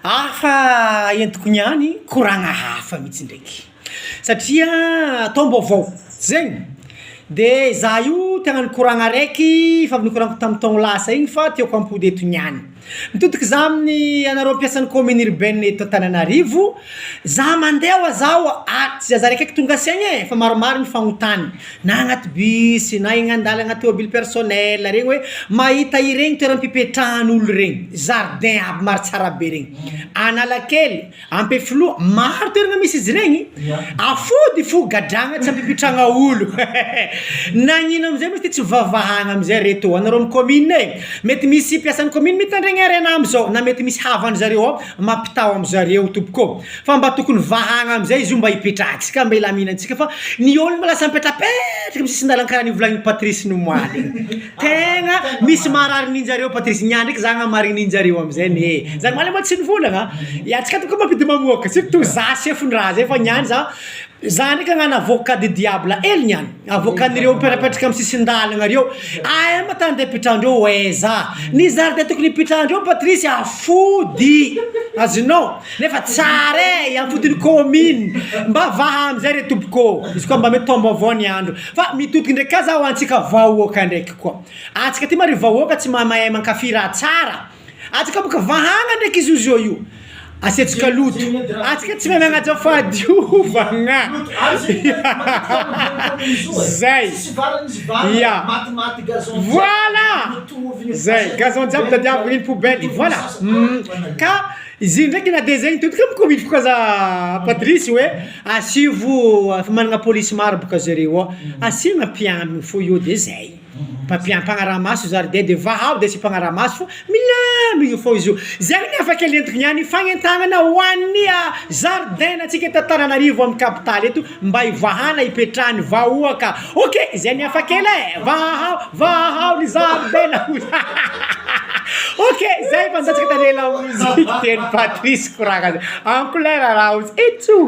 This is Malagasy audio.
Hafa entiko niany, koragna hafa mihitsy ndraiky satria taom-baovao zegny de za io tegna nikoragna araiky efa avy nikoragnako tamy taogno lasa igny fa tiako ampody eto niany, mitodiky za amin'ny anareo mpiasan'ny commune urbaine eto Antananarivo, za mandeha oa zaho a tsy za raiky eky tonga saigny e fa maromaro ny fagnontany na agnaty bus na egny andalana tômobily personnel regny hoe mahita iregny toeram-pipetrahan'olo regny jardin aby maro tsara be regny Analakely, Ampefiloha, maro toerana misy izy regny, afody fo gadragna tsy ampipetrahagna olo nagnino amizay moa izy ty tsy vavahagna amizay reto anareo amy commune e, mety misy mpiasan'ny commune mitandregny harena amizao na mety misy havan'zareo ao mampitao amizareo tompoko ô, fa mba tokony vahagna amizay izy io mba hipetrahantsika mba hilaminantsika fa ny ôlo mba lasa mipetrapetraka amy sisin-dalana karaha nivolagniny Patrice nomaly igny. Tegna misy marary ninjareo Patrice, niany ndraiky za namarin'ny ninjareo amizay ne, za omaly moa tsy nivolagna, antsika tokoa mampidi mamoaka surtout za sefony raha zay fa niany za, za ndraiky agnano avocat du diable hely niany, avocat-n'ireo mipetrapetraka amy sisin-dalagna reo, aia ma tany ndeha ipetrahandreo aiza, ny jardin tokony hipetrahandreo Patrice afody, azonao, nefa tsara e afodin'ny commune, mba vaha amizay re tompoko ô, izy koa mba mety taom-baovao ny andro. Fa mitodiky ndraiky ka za ho antsika vahoaka ndraiky koa. Antsika ty ma ry vahoaka tsy maha mahay mankafy raha tsara. Antsika boka vahagna ndraiky izy io zao io. Asiantsika loto. Antsika tsy mahay magnaja fahadiovagna. Zay. Ya. Voilà! Zay. Gazon jiaby tadiavina iny poubelle. Voilà. Ka izy io ndraiky na de zegny mitodiky amiko mihitsy koa za Patrice hoe asivo efa managna polisy maro boka zareo ao, asiagna mpiambigny fô eo de zay, mpampiamby mpagnaramaso jardin de vahao de asio mpagnaramaso fô milamigny fô izy io, zegny ny afaka lentiko niany fagnentagnana ho an'ny jardin antsika eto Antananarivo amy kapitaly eto mba hivahana hipetrahan'ny vahoaka, ok zay ny hafa kely e, vahao vahao ny jardin ok zay fa andaotsika tandre lamoziky teny Patrice koragna zay en couleur raha ozy etso.